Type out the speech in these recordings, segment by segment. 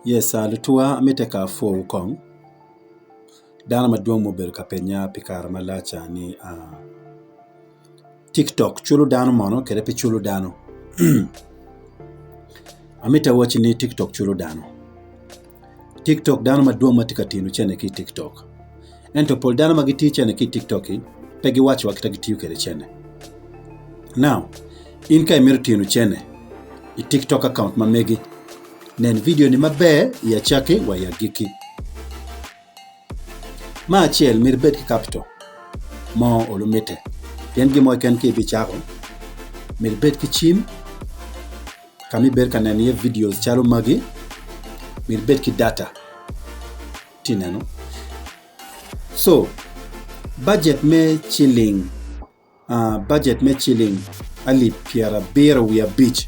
Yes lutuwa mitte ka apwowu kong dano madwong ma obedo ka penya pi kare malac ca ni tiktok culo dano mono kede pe culo dano amito awacci ni tiktok culo dano tiktok dano madwong ma tye ka tino cente ki i tiktok ento pol dano ma gitiyo cente ki i tiktok-ki pe giwaco wa kit ma gitiyo kwede cente now in ka imito tino cente i tiktok akaunt ma megi nen vidio ni maber i acakki wa i agikki. Me acel myero ibed ki kapito mo olo mitte pien gin mo keken ka ibicako myero ibed ki cim ka ma ibedo ka neno iye vidios calo magi myero ibed ki data itye ka neno co bajet me ciling bajet me ciling alip pyerabiro wiye abic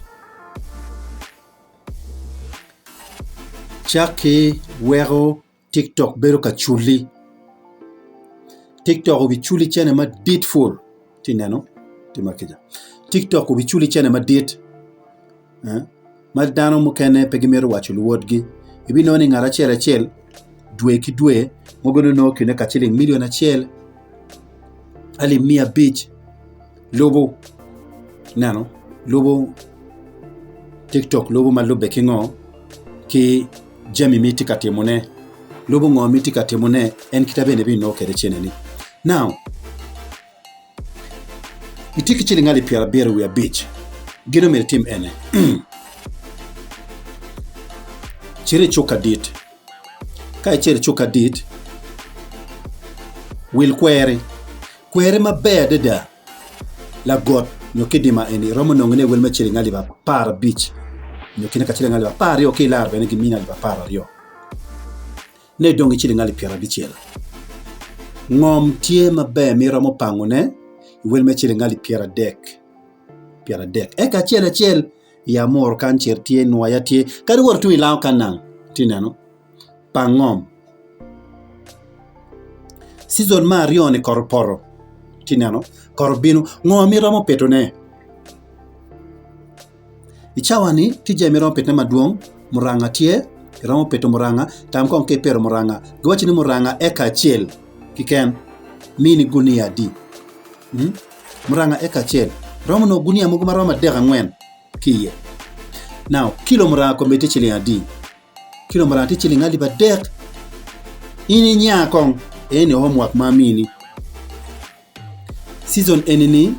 cakki weko Tiktok bedo ka culli. Tiktok obiculi cene madit pul tye ineno tima kica tiktok obiculi cene madit ma dano mukene pe gimito waco luwotgi ibinongo ni ngat acel acel dwe ki dwe mogo nongo kine ka ciling milion acel alip miya abic lubo ineno lubo tiktok lubo ma lubbe ki ngo ki jami ma itye ka timone lubo ngo ma itye ka timone en kite bene ibinongo kwede cene-ni now itye ki ciling alip pyerabiro wiye abic gin omyero itim ene cit i cuk kadit ka icito i cuk kadit wil kweri Kweri maber adada lagot nyo kidima eni iromo nongone i wel me ciling alip aparabic nyo kine ka ciling alip apararyo ki ilaro bene gimini alip apararyo ne idong ki ciling alip pyerabicel. Ngom tye maber ma iromo pangone i wel me ciling alip pyeradek pyeradek eka acel acel i amuru kany cer tye nwaya tye kadi wot tung ilango kanang itye neno. pa ngom. Cizon me aryo-ni kot opoto ci ineno kot obino ngo ma iromo pitone? I cawa-ni tye jami ma iromo pitone madwong muranga tye iromo pito muranga tam kong ka ipito muranga giwaco ni muranga eka acel keken mini gunia adi? Muranga eka acel romo nongo gunia mogo ma romo adek angwen ki iye now kilo muranga kome tye ciling adi? Kilo muranga tye ciling alip adek. In inya kong eni homework ma amini. Season eni ni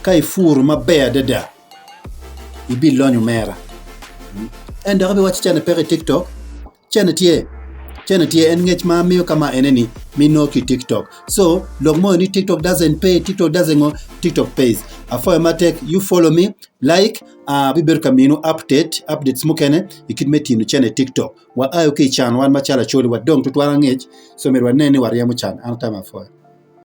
ka ipuro maber adada ibilonyo omera. En dok ibiwaco cene peke i tiktok, cene tye, cene tye en ngec ma amiyo ka ma ene ni ma inongo ki i tiktok. So lok mo ni tiktok doesn't pay, tiktok doesn't ngo, tiktok pays. Apwoyo matek you follow me, like Abibedo ka minu update, updates mukene i kit me tino cene i TikTok. Wa ayo ki i can wan macalo Acholi wadong tutwal angec, so myero wanen ni waryemo can. An atamo apwoyo.